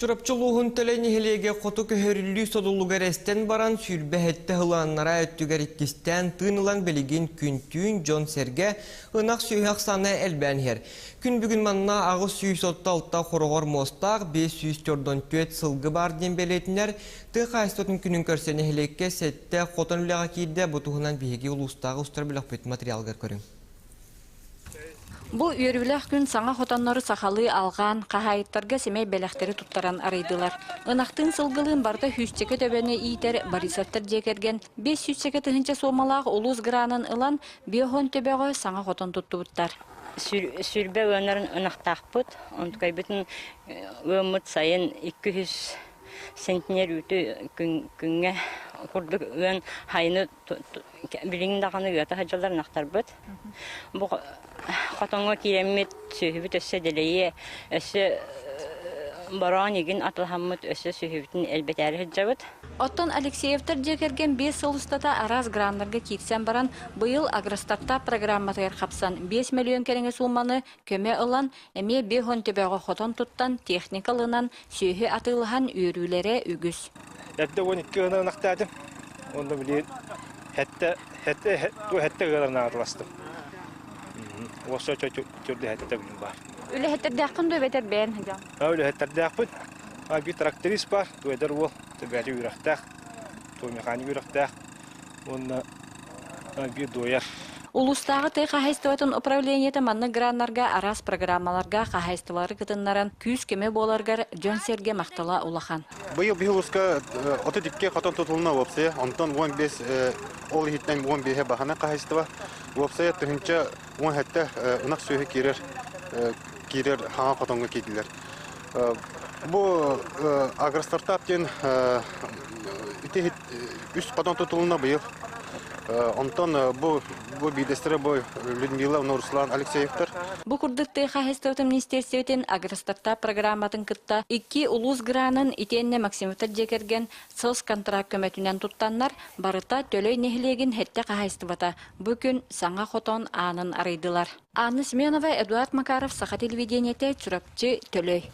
Чурапчы улууһун Төлөй нэһилиэгэ хоту көһөрүллүү содулугар эстэн баран 27 сылааннара өттүгэр иккистээн тыын ылан билигин күн-түүн дьон-сэргэ ынах сүөһү ахсаана элбээн иһэр. Күн бүгүн манна 836 хороҕор муостаах 544 сылгы баар диэн бэлиэтинэр тыа хаһаайыстыбатын күнүн көрсө нэһилиэккэ сэттэ хотон үлэҕэ киирдэ. Бу туһунан биһиги улуустааҕы устар бөлөхпүт материалыгар көрүҥ. Бу үөрүүлээх күн саҥа хотоннору сахалыы алҕаан, хаһаайыттарга сэмэй бэлэхтэри туттаран арыйдылар. Ынахтыын сылгылыын барыта сүүсчэкэ төбөнү иитэр Борисовтар дьиэ кэргэн 5 сүүсчэкэ тыһыынча суумалаах улуус гранын ылан, биохон төбөҕө саҥа хотон туттубуттар. Сүүрбэ ыанарын ынахтаахпыт. Онтукайбытын ыаммыт сайын 200 центнер үүтү күҥҥэ курдук ыан хайыны билигин даҕаны ыата сылдьаллар ынахтарбыт. Бу хотоҥҥо киирэммит сүөһүбүт өссө дэлэйиэ, өссө бороон игин атылаһаммыт өссө сүөһүбүтүн элбэтээри сылдьабыт. Оттон Алексеевтар дьиэ кэргэн 5 сыл устата араас граннарга киирсэн баран, быйыл Агростартап программатыгар хапсан 5 мөлүйүөн кэриҥэ сууманы көмө ылан, эмиэ 50 төбөҕө хотон туттан, техника ылынан, сүөһү атыылаһан үөрүүлэрэ үгүс. Эрдэ 12 гына ынахтаатым. Онно билигин хэтте хэтте хэтте ыаларынан атыластым. Уоса түрдэ хэтте билим бар. Үлэһиттэрдээххин дуо эбэтэр бэйэн дьон? Үлэһиттэрдээхпин. Биир тракторист бар, туэдэр уол, төбөтө үөрэхтээх, туо механик үөрэхтээх. Уонна биир дуойар. Улуустааҕы тыа хаһаайыстыбатын управлениета маннык граннарга араас программаларга хаһаайыстыбалары кытыннаран күүс-көмө буоларыгар дьон-сэргэ махтала улахан. Быйыл биһи улууска 32 хотон тутулунна уопсайа, онтон 15 ол иһиттэн 15-е баһана хаһаайыстыба. Уопсайа 1017 ынах сүөһү киирэр киирэр хаҥа хотоҥҥо киирдилэр. Бу агростартап диэн ити үс хотон тутулунна быйыл. Онтон бу бу биирдэстэрэ бу Людмила уонна Руслан Алексеевтар. Бу курдук тыа хаһаайыстыбатын министиэристибэтин агростартап программатын кытта икки улуус гранын итиэннэ Максимовтар дьиэ кэргэн соцконтракт көмөтүнэн туттаннар, барыта Төлөй нэһилиэгин сэттэ хаһаайыстыбата бу күн саҥа хотон аанын арыйдылар. Анна Семенова, Эдуард Макаров, Саха телевидениетэ, Чурапчы, Төлөй.